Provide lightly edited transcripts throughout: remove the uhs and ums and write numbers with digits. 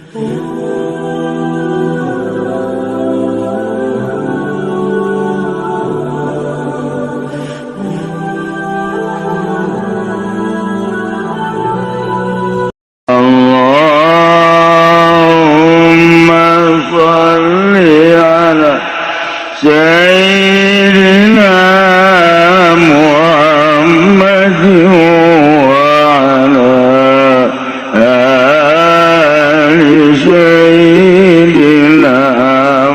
اللهم صل على سيدنا محمد وعلى آل سيدنا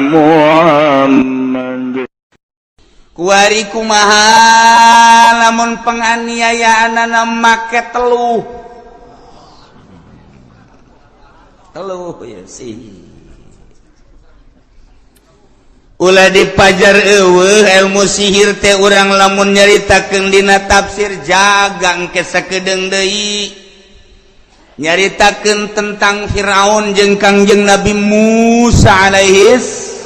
محمد. Kuari kumaha lamun penganiayaan make teluh teluh ya sih? Ulah dipajar, euweuh ilmu sihir teh. Urang lamun nyaritakeun dina tafsir jaga engke sakedeung deui nyaritakeun tentang Firaun jeung Kangjeng Nabi Musa alaihis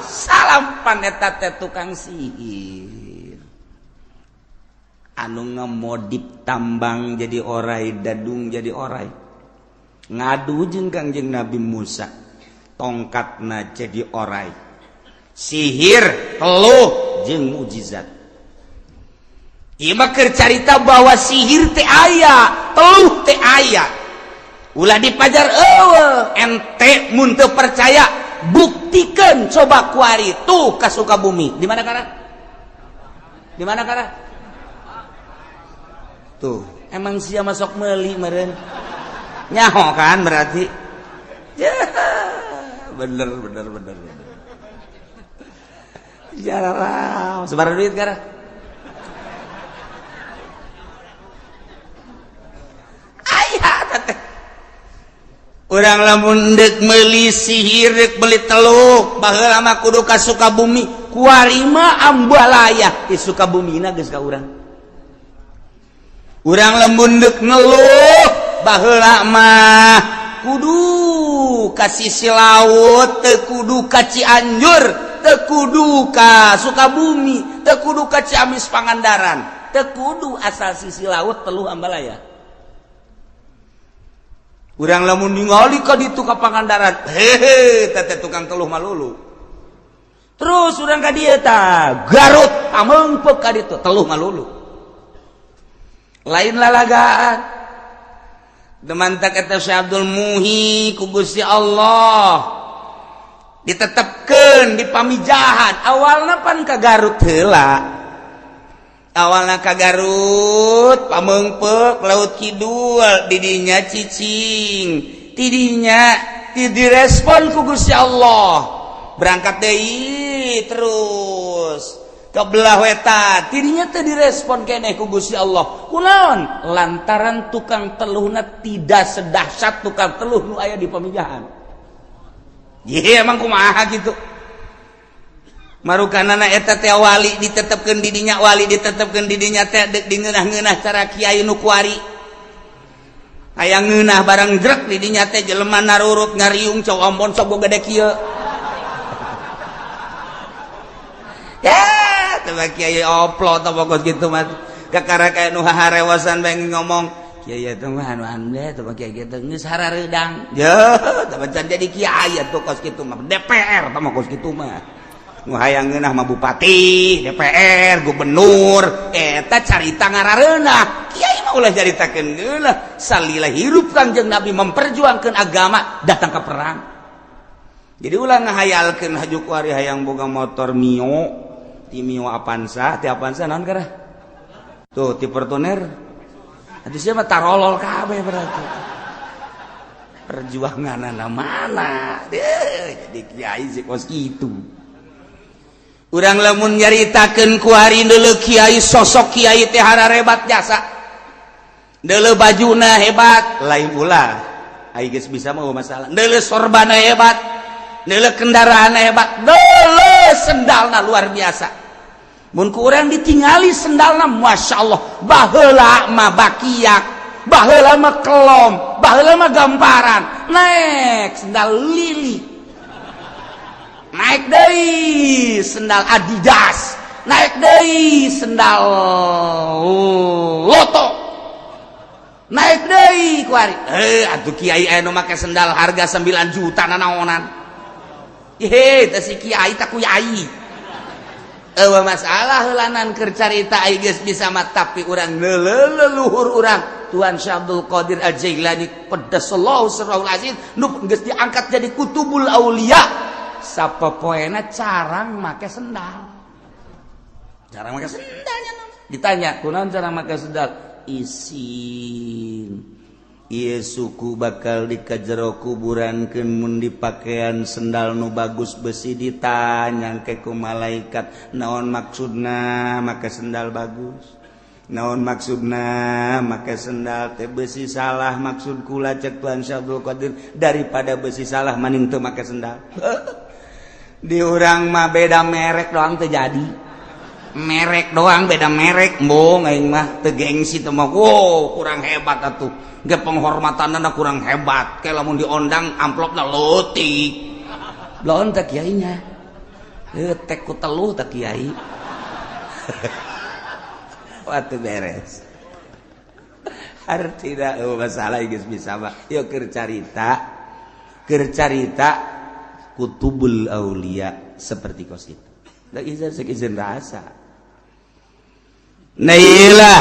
salam. Pan eta teh tukang sihir anu ngemodif tambang jadi orai, dadung jadi orai, ngadu jeung Kangjeng Nabi Musa, tongkatna jadi orai. Sihir, teluh jeung mukjizat. Ieu mah keur carita bahwa sihir teh aya, teluh teh aya. Ulah dipajar, euweuh. Ente mun teu percaya, buktikan coba kuari tuh ka Sukabumi. Di mana kara? Di mana kara tuh? Emang sia masuk meuli meureun nyaho kan berarti ya. Bener bener bener bener. Jarang sebar duit kara. Aya teh urang lamun deuk meuli sihir, deuk beli teluk, baheula mah kudu ka Sukabumi. Kuari mah ambalaya di Sukabumina geus ka urang. Urang lamun deuk ngeluh, baheula mah kudu ka sisi laut, teu kudu ka Cianjur, teu kudu ka Sukabumi, teu kudu ka Ciamis, Pangandaran, teu kudu, asal sisi laut teluh ambalaya. Urang lamun ningali ka ditu ka Pangandaran, hehe, teh tukang teluh malulu. Terus urang ka dieu tah Garut, pamengpeuk ka ditu teluh malulu. Lain lalagaan. Demantak eta Syekh Abdul Muhi ku Gusti Allah ditetepkeun di Pamijahan. Awalna pan ka Garut heula, awalna ka Garut, pamengpeuk Laut Kidul, didinya cicing, tidinya direspon ku Gusti Allah, berangkat deui terus ke belah wetan, tidinya teu direspon keneh ku Gusti Allah. Kunaon? Lantaran tukang teluhna tidak sedahsyat tukang teluh nu aya di Pamijahan. Ye, emang kumaha gitu? Marukanana eta teh wali ditetepkeun di dinya, wali ditetepkeun di dinya teh deuk dingeunah-ngeunah cara kiai nu kuari. Hayang ngeunah barang jrek di dinya teh jelema narurut ngariung, cau ambon sok gede kieu. Ya, teh kiai oplo teh pokos kitu mah. Kakara kayak nu harewasan bae ngomong, kiai eta mah anu anu teh kiai kitu geus harareudang. Ya, teh can jadi kiai atuh kos kitu mah. DPR teh mah kos kitu mah. Nu hayang ngeunah mah bupati, DPR, gubernur, eta carita ngarareunah. Kiai mah ulah caritakeun geunah. Salila hirup Kangjeng Nabi memperjuangkeun agama, datang ke perang. Jadi ulah ngahayalkeun haju kuari hayang boga motor Mio, ti Mio Avanza, ti Avanza naon kara? Tuh, ti Fortuner. Atuh sia mah tarolol kabeh berarti. Perjuanganana mana? Jadi kiai sih kos kitu. Urang lamun nyaritakeun kuari deuleu kiai, sosok kiai teh hararebat jasa. Deuleu bajuna hebat, lain ulah. Ai geus bisa mah masalah. Deuleu sorbana hebat, deuleu kendaraanna hebat, deuleu sendalna luar biasa. Mun ku urang ditingali sendalna, Masya Allah, baheula mah bakiak, baheula mah kelom, baheula mah gamparan, naik sendal lili, naik deui sendal Adidas, naik deui sendal Loto. Naik deui kuari. Eh, atuh kiai aya nu make sendal harga 9 juta nanaonan. Hehe, teh si kiai tak kuyai. Eueuh masalah heulanan keur carita ai geus bisa mah, tapi urang leluhur urang Tuhan Syekh Abdul Qadir Al-Jailani qaddasallahu sirrahul aziz nu geus diangkat jadi kutubul aulia, sapopoena carang make sendal. Carang make sendalnya ditanya, kunaon cara make sendal? Isin. Ieu suku bakal dikajero kuburankeun mun dipakean sendal nu bagus besi. Ditanya ke ku malaikat, naon maksudna make sendal bagus? Naon maksudna make sendal teh besi salah? Maksud kula, cek Tuhan Syekh Abdul Qadir, daripada besi salah maning teu make sendal. Di urang mah beda merek doang teu jadi, merek doang beda merek, embung aing mah teu gengsi teu mah. Wow, kurang hebat atuh ge, penghormatanna kurang hebat, kayak lamun diondang amplopna leutik belon teh kiainya, eh tek ku teluh teh kiai. Waktu beres artina, oh, masalah geus bisa mah. Yeuh keur carita kutubul aulia seperti kos itu. Da izin izin rasa. Nah, iyalah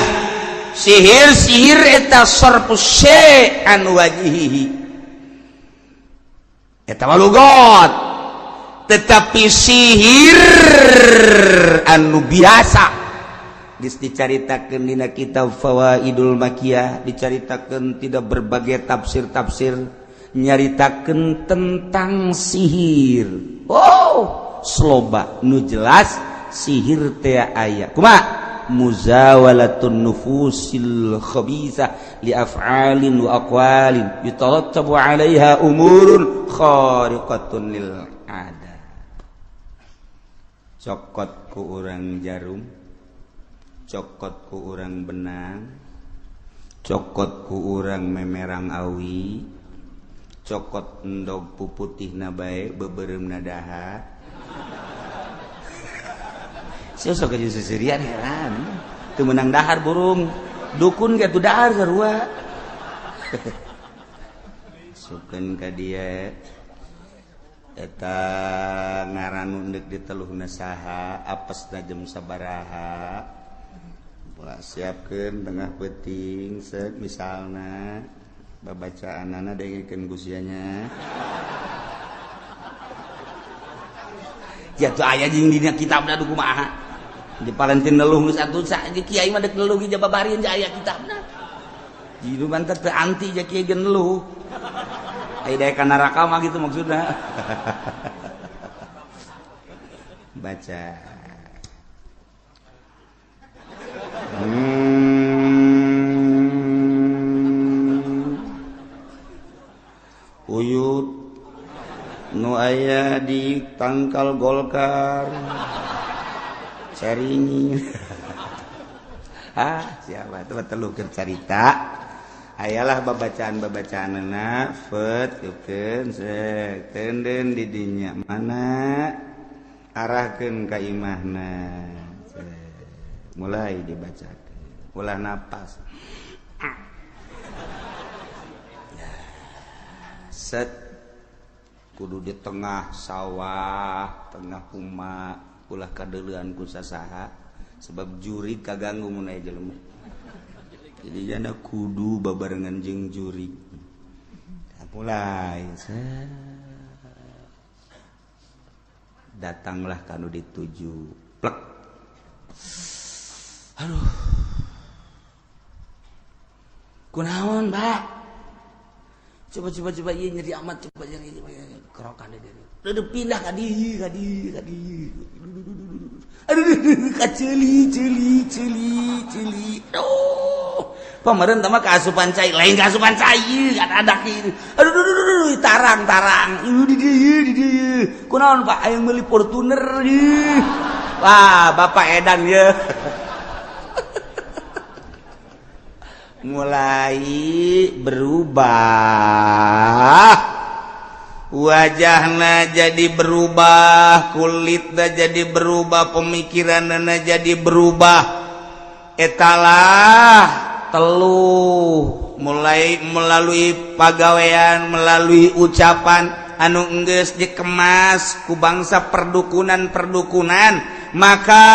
sihir. Sihir eta sarfu syai' an wajhihi, eta mah lugot. Tetapi sihir anu biasa geus dicaritakeun dina kitab Fawaidul Makiyah, dicaritakeun tidak berbagai tafsir-tafsir nyaritakeun tentang sihir. Oh, sloba nu jelas sihir teh aya kumaha? Muzawalatun nufusil khabisa li af'alin wa aqwalin yatarattabu 'alaiha umurun khariqatun lil 'ada. Cokot ku urang jarum, cokot ku urang benang, cokot ku urang memerang awi, cokot endog puputihna bae, beubeuremna dahar. Sia sok jeung seserian, heran. Teu meunang dahar burung. Dukun ge tuh dahar sarua. Sukeun ka dieu eta ngaran nu deuk diteluhna saha, apesna jam sabaraha. Pola siapkeun tengah peuting set misalna babacaanana dengekeun ku sia nya. Ya tuh aya jeung dina kitabna du kumaha. Di Palentin neluh geus atuh di kiai mah dek neluh ge jababarieun aya kitabna. Di nu teu anti ja kiai ge neluh. Aya daek ka neraka mah gitu maksudna. Baca. Uyut nu aya di tangkal Golkar. Caringin. Ah, siapa itu telu keur carita. Ayalah babacaan-babacaanna fet eukeun sek tenden di dinya mana arahkeun ka imahna. Mulai dibacakeun. Ulah napas. Set kudu di tengah sawah, tengah huma, ulah kadeuleuan ku sasaha sebab juri kaganggu mun aya jelema. Jadi janda kudu babarengan jeung juri. Mulai set. Datanglah kanu dituju. Plek. Aduh. Kunaon, Pak? Coba ieu nyeri amat, coba nyeri kerokan dia. Udah pindah ka dieu, ka dieu, ka dieu. Aduh, kaceuli, ceuli, ceuli, ceuli. Aduh. Pameureun tah mah kaasupan cai, lain kaasupan cai, kan ada kieu. Aduh, aduh, aduh, tarang, tarang. Ieu di dieu, di dieu. Kunaon, Pak? Aya meuli Fortuner ieu. Wah, Bapak edan ye. Mulai berubah wajahna, jadi berubah kulitna, jadi berubah pemikiranna, jadi berubah. Etalah teluh. Mulai melalui pagawean, melalui ucapan anu enggeus dikemas ku bangsa perdukunan-perdukunan, maka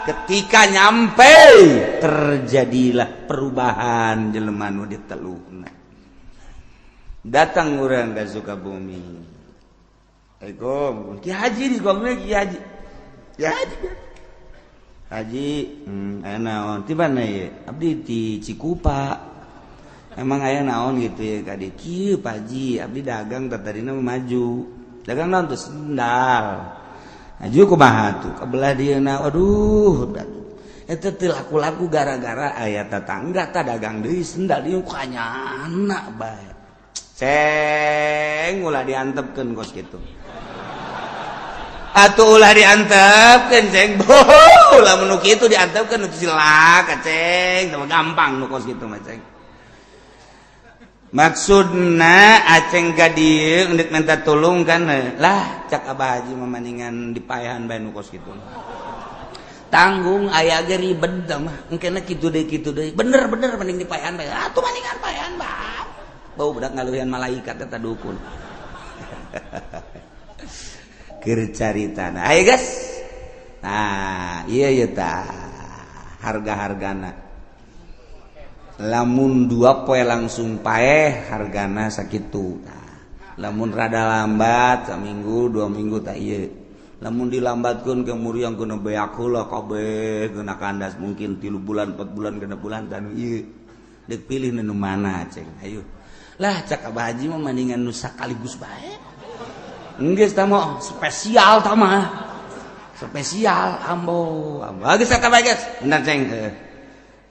ketika nyampe terjadilah perubahan jelema nu diteluhna. Datang urang ka Sukabumi. Assalamualaikum, Ki Haji di gongna, Ki Haji. Ki Haji. Haji, aya naon? Ti mana ye? Abdi di Cikupa. Emang aya naon gitu ya ka dieu? Kieu, Pak Haji, abdi dagang tadina maju. Dagang naon tuh? Sendal. Maju kumaha tuh? Kabelah dieu na. Aduh, eta teu laku-laku gara-gara aya tetangga tah dagang deui sendal dieu kanyana bae. Ceng, ulah diantepkeun kos kitu. Atuh ulah diantepkeun, ceng. Boh, ulah nu kitu diantepkeun nu cilaka, ceng. Teu gampang nu kos kitu mah, ceng. Maksudna aceng ka dieu endek minta tulung kan lah, cak Abah Haji mah maningan dipaehan bae nu kos kitu. Tanggung aya ge ribet mah. Engkena kitu deui, kitu deui. Bener-bener mending dipaehan bae. Atuh maningan paehan bae. Bau budak ngaluhian malaikat eta dukun. Keur caritana. Ayo guys. Nah, iya iya tah harga-hargana. Lamun 2 poe langsung paeh hargana sakitu. Nah, lamun rada lambat saminggu 2 minggu tak iya. Lamun dilambatkeun ke muriang kena beak heula kabeh kena kandas mungkin 3 bulan, 4 bulan, 6 bulan dan ieu. Dek pilih nu mana, ceng? Ayo. Lah, cak Abah Haji mah mendingan nu sakaligus bae. Geus tah mah spesial tah mah. Spesial ambo. Ambo. Geus eta bae geus. Bener, ceng.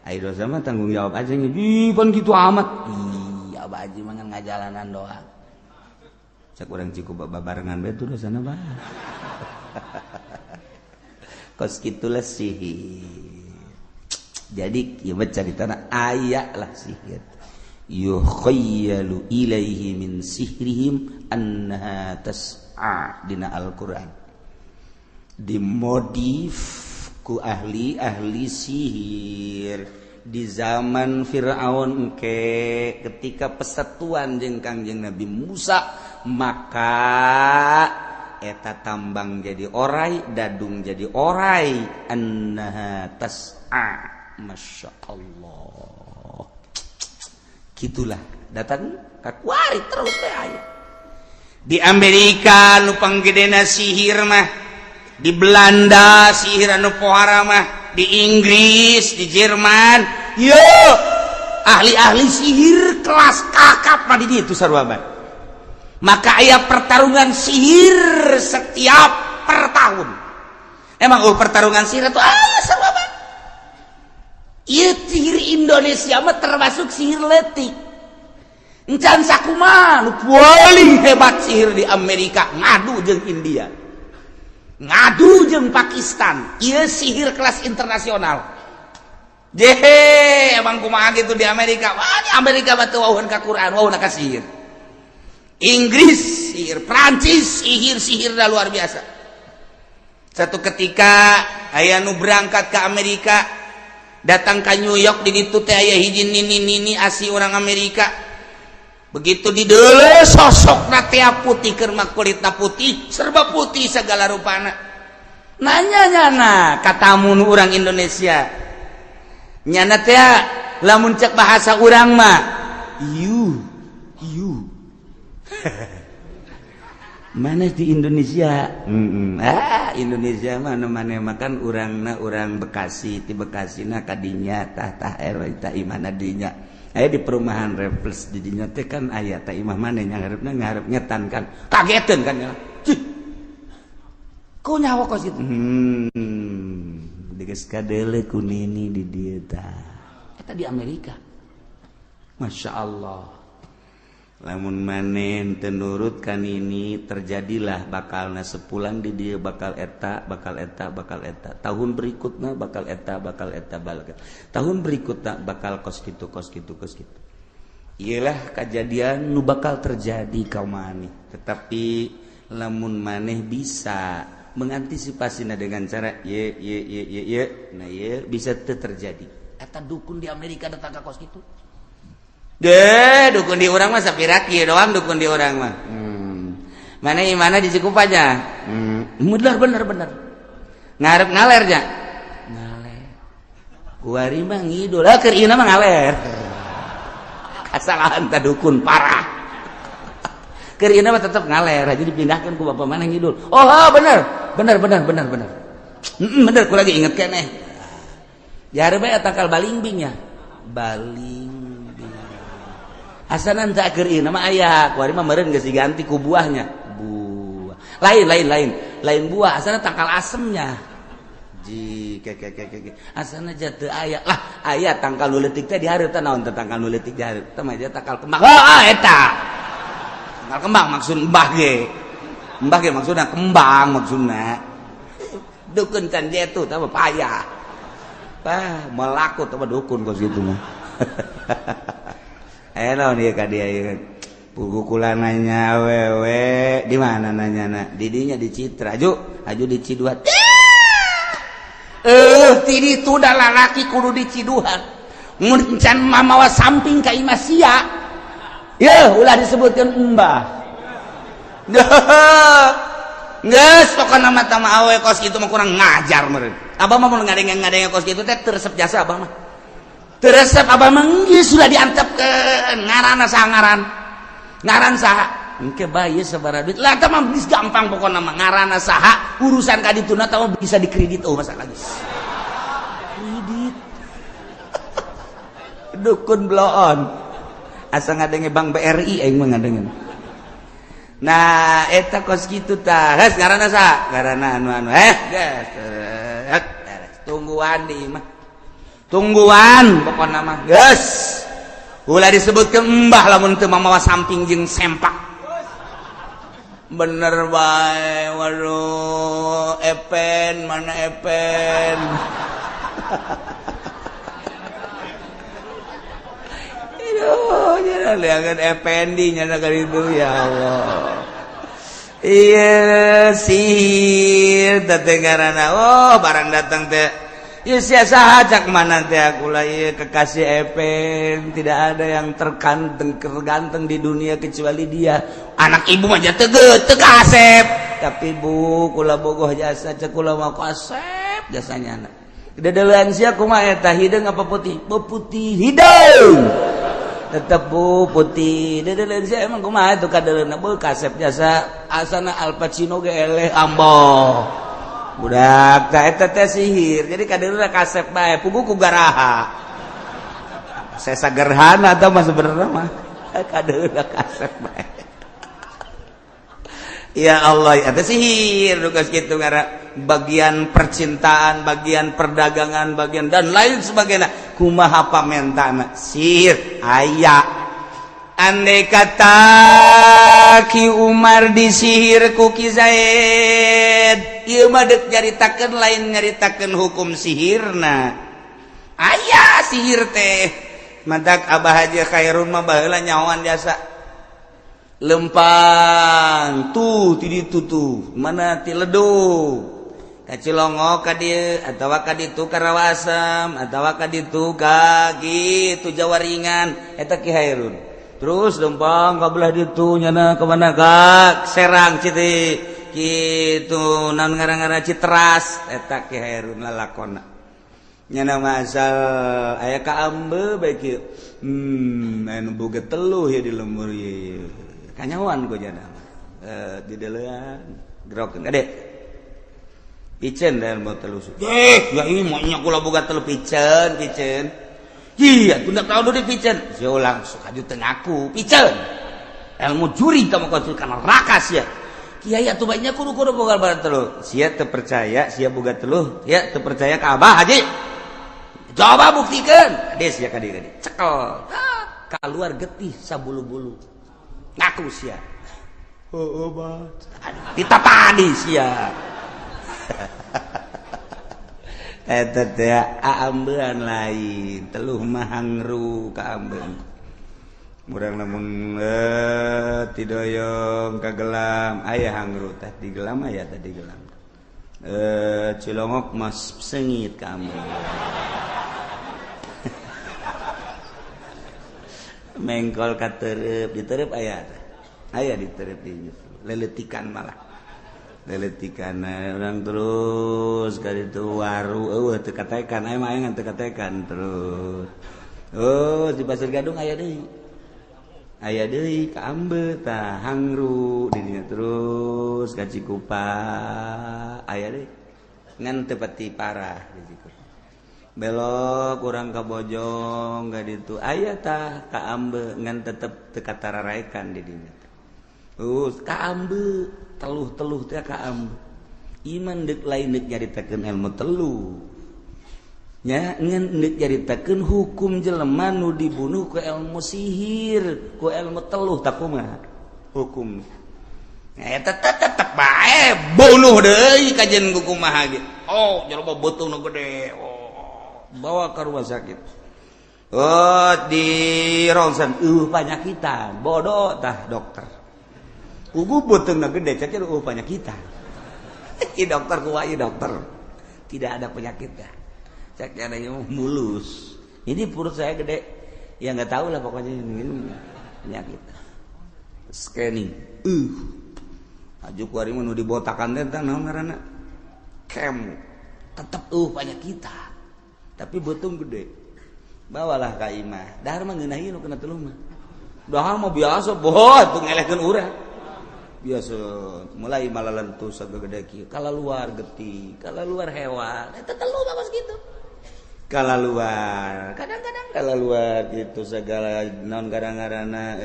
Ayo dosa mah tanggung jawab aja nih. Ih, pan gitu amat. Iya, Abah Haji mah ngajalanan doang. Cak urang cukup babarengan bae tuh dosana bae. Kos kitulah sihir. Jadi ieu mah caritana aya lah sihir. Yukhayyalu ilaihi min sihrihim annaha tas'a dina Al-Qur'an. Dimodif ku ahli-ahli sihir di zaman Fir'aun ke ketika persatuan jeung Kangjeng Nabi Musa, maka eta tambang jadi orai, dadung jadi orai, annaha tas'a. Masya Allah, gitulah datang kakuari terus teh aya di Amerika nu panggedena sihir mah, di Belanda sihir anu pohara mah, di Inggris, di Jerman yo ahli-ahli sihir kelas kakap mah di ditu sarua bae. Maka aya pertarungan sihir setiap per tahun. Emang oh pertarungan sihir itu aya sarua bae. Ieu sihir Indonesia mah termasuk sihir letik. Encan sakumaha nu paling hebat sihir di Amerika ngadu jeung India, ngadu jeung Pakistan. Ieu sihir kelas internasional. Jehe, emang kumaha gitu di Amerika. Wah, di Amerika mah teu wauheun ka Quran, wauhna ka sihir. Inggris sihir, Prancis sihir, sihir dah luar biasa. Satu ketika aya nu berangkat ke Amerika, datang ke New York, di ditu teh aya hiji nini nini asli orang Amerika. Begitu di deuleu sosok teh putih, keur mah kulitna putih, serba putih segala rupana. Nanya nyana katamu nu urang Indonesia. Nyana teh lamun cek bahasa urang mah ieu ieu. Mana di Indonesia? Ah, Indonesia mana mana makan urangna urang Bekasi, di Bekasi na kadinya tah tah tah imana dinya. Aya di perumahan Refles di dinya teh kan aya tah imah mana yang ngarepna ngarep ngetan kan. Kageteun kan ya. Cih. Ku nyawa kos kitu. Geus kadeule ku nini di dieu tah. Eta di Amerika. Masya Allah. Lamun maneh teu nurut kan ini terjadilah bakalna sepulang di dia bakal eta, bakal eta, bakal eta, tahun berikutnya bakal eta, bakal eta, bakal tahun berikutnya bakal kos gitu, kos gitu, kos gitu. Iyalah kejadian nu bakal terjadi kau maneh. Tetapi lamun maneh bisa mengantisipasi dengan cara ye ye ye ye ye, nah ye bisa terjadi. Eta dukun di Amerika datang ka kos kitu. Deh, dukun di urang mah sapira kieu doang dukun di urang mah. Mana mana di Cikupa aja. Bener bener bener. Ngarep ngaler nya. Ngaler. Kuari mah ngidul, ah keur ieu mah ngaler. Kasalahan ta dukun parah. Keur ieu mah tetep ngaler, aja dipindahkan ku bapak mana ngidul. Oh, oh bener. Bener bener bener bener. Bener ku lagi inget keneh. Jare bae tangkal balingbing nya. Balingbing. Asanan tak keur ieu mah aya, kuari mah meureun geus diganti ku buahnya. Buah. Lain lain lain. Lain buah, asana tangkal asemnya. Ji ke ke ke ke. Asana jatuh aya. Lah, aya tangkal nu leutik teh dihareup teh naon teh tangkal nu leutik dihareup. Teh mah tangkal kembang. Oh, eta. Tangkal kembang maksud mbah ge. Mbah ge maksudna kembang maksudna. Dukun can jetu teh payah. Wah, melaku teh dukun kos kitu mah. Eh naon ieu ka dia ieu. Pugukulan nanya awewe di mana nanya na? Didinya di Citra. Aju, aju di Ciduhan. Ti ditu da lalaki kudu di Ciduhan. Mun can mamawa samping ka imah sia. Yeuh, ulah disebutkeun embah. Geus pokona mah tama awe kos kitu mah kurang ngajar meureun. Abah mah mun ngadenge-ngadenge kos kitu teh teu resep jasa abah mah. Teu resep abah mah geus sudah diantepkeun ngaranna saha ngaran. Ngaran saha? Engke bae sabaraha duit. Lah tah mah geus gampang pokona mah ngaranna saha, urusan ka dituna tah mah bisa dikredit oh masalah geus. Kredit. Dukun bloon. Asa ngadenge Bank BRI aing mah ngadenge. Nah, eta kos kitu tah. Geus ngaranna saha? Ngaranna anu-anu. Geus. Tungguan di imah. Tungguan pokona mah. Geus. Ulah disebutkeun embah lamun teu mamawa samping jeung sempak. Bener bae, waduh, Epen mana Epen. Aduh, jangan lihat Ependi nyana kali itu ya Allah. Iya, sihir teh ngaranna. Oh, barang datang teh. Ya sia saha cak mana teh aku lah ieu kekasih Epen, tidak ada yang terganteng terganteng di dunia kecuali dia. Anak ibu mah teu teu kasep. Tapi bu kula bogoh jasa cek kula mah kasep jasanya anak. Dedelean sia kumaha eta hideung apa putih? Putih hideung. Tetep bu putih. Dedelean sia emang kumaha itu kadeleuna beuh kasep jasa asana Al Pacino ge eleh amboh. Budak tah eta teh sihir. Jadi kadeleuna kasep bae pugu ku garaha. Sesa gerhana tah mah sebenarnya mah. Kadeleuna kasep bae. Ya Allah, eta sihir tugas kitu ngara bagian percintaan, bagian perdagangan, bagian dan lain sebagainya. Kumaha pamentana sihir aya. Andai kata Ki Umar disihir ku Ki Zaid, ieu mah deuk nyaritakeun lain nyaritakeun hukum sihirna. Aya sihir teh. Mantak Abah Haji Khairun mah baheula nyahoan jasa. Lempang tuh ti ditu tuh, mana ti ledug. Ka Cilongok ka dieu atawa ka ditu ka Rawasem atawa ka ditu ka kitu Jawa Ringan eta Ki Hairun. Terus lempang ka belah ditu nyana ka mana ka Serang citi kitu naon ngaran-ngaran Citeras eta Ki Hairun lalakonna. Nyana mah asal aya ka ambe bae kieu. Anu boga teluh ya di lembur ieu. Kanyahoan ku jana. Di deulean gerokeun gede. Piceun dan mau teluh. Ya ini mau nya kula boga teluh piceun, piceun. Iya, tunda tahu di piceun. Sia langsung aju teu ngaku, piceun. Ilmu juri kamu kau kana neraka sia. Kiai atuh banyak kudu-kudu boga barang teluh. Sia teu percaya, sia boga teluh, sia teu percaya ka Abah Haji. Coba buktikan. Des ya ka dieu cekel. Keluar getih sabulu-bulu. Ngaku sia. Oh, bah. Ditapadi sia. Eta teh aambean lain, teluh mah hangru ka ambeun. Murang lamun tidoyong ka gelam aya hangru teh di gelam aya teh di gelam. Cilongok mas sengit ka ambeun. Mengkol ka tereup, ditereup aya aya ditereup di leletikan malah. Leletikan orang terus ka ditu waru eueuh teu katekan aya mah ngan teu katekan terus. Oh, di Pasir Gadung aya deui. Aya deui ka Ambe tah hangru di dinya terus ka Cikupa aya deui. Ngan teu pati parah di Cikupa. Belok kurang ka Bojong ka ditu aya tah ka Ambe ngan tetep teu katararaekan di dinya. Terus ka Ambe teluh-teluh teh ka Ambe. Iman deuk lain deuk nyaritakeun ilmu teluh. Nya ngan deuk nyaritakeun hukum jelema nu dibunuh ku ilmu sihir, ku ilmu teluh tak kumaha hukum. Eta tetep bae bunuh deui kajen ku kumaha ge. Oh, jelema beuteung nu gede. Oh, bawa ke rumah sakit. Oh, di ronsen panyakitan, bodoh tah dokter. Kugu beuteungna gede cek panyakitan. Ki dokter kumaha ieu dokter. Tidak ada penyakitnya. Cek ada yang mulus. Ini perut saya gede. Ya nggak tahu lah pokoknya ini penyakit. Scanning. Aju kuari mah nu dibotakan teh naon ngaranna? Kemo. Tetep panyakitan. Tapi beuteung gede. Bawalah ka imah. Dahar mah ngeunah ieu nu kena teluh mah. Dahar mah biasa boh tuh ngelehkeun urang. Biasa mulai malalentu sagede kieu. Kalaluar getih, kalaluar hewan. Eta teluh mah kitu. Kalaluar. Kadang-kadang kalaluar gitu segala naon kadang-kadangna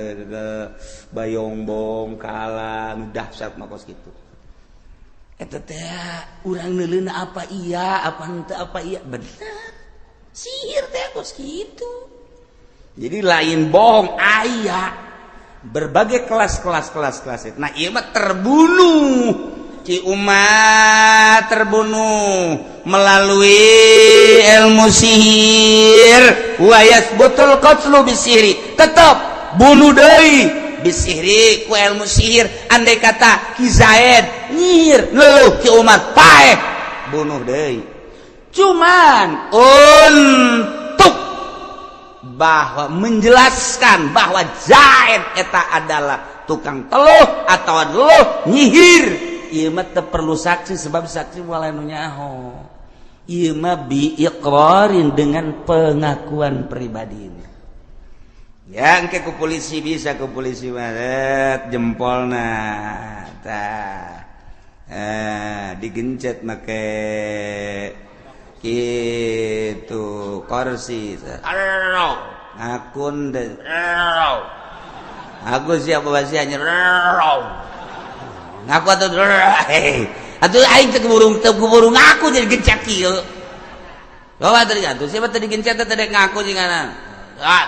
bayongbong kala nu dahsyat mah kos kitu. Eta teh urang neuleuna apa iya, apa henteu apa iya bener. Sihir teh kos kitu. Jadi lain bohong aya berbagai kelas-kelas kelas-kelas. Nah, ieu mah terbunuh. Ki umat terbunuh melalui ilmu sihir. Wa yathbutul qatlu bisihri. Tetap bunuh deui bisihri ku ilmu sihir. Andai kata Ki Zaid nyihir leuh Ki Umar paeh bunuh deui. Cuman untuk bahwa menjelaskan bahwa Zaid eta adalah tukang teluh atau teluh nyihir, ieu mah teu perlu saksi sebab saksi moal anu nyaho. Ieu mah bi iqrarin dengan pengakuan pribadi ini. Ya engke ku polisi bisa ku polisi mah jempolna tah digencet make gitu kursi akun deh aku siapa masih hanya ngaku atau atuh aing teu keburu ngaku jadi gencet kieu. Bawa tadi atuh siapa tadi gencet teh ngaku jeung ah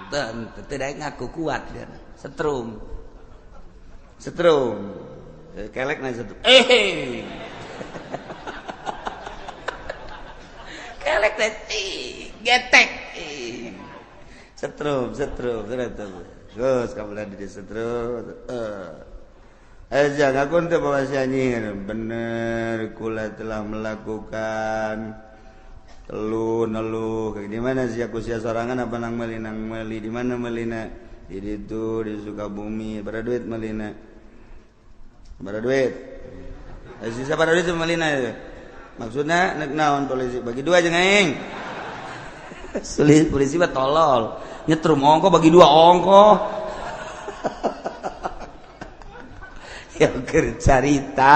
teu ngaku kuat dia setrum setrum kelek na setrum kelek teh getek setrum setrum terus kamu di setrum jangan aku untuk bawa nyihir bener kula telah melakukan telu nelu di mana sih aku sia sorangan apa nang meli di mana melina di ditu di Sukabumi berapa duit melina berapa duit sisa berapa duit melina itu maksudnya nek naon polisi bagi dua aja aing sulit polisi mah tolol nyetrum ongko bagi dua ongko ya keur carita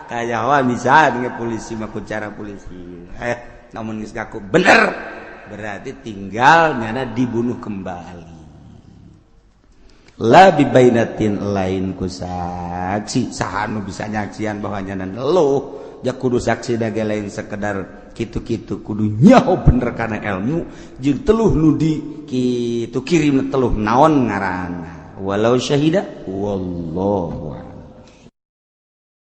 kayawan bisa dengan polisi mah ku cara polisi namun geus ngaku bener berarti tinggal nyana dibunuh kembali la bibainatin lain ku saksi saha nu bisa nyaksian bahwa nyana neluh ja kudu saksi dage lain sekedar kitu-kitu kudu nyaho bener kana ilmu jeung teluh nu di kitu kirim teluh naon ngaranna walau syahida wallahu.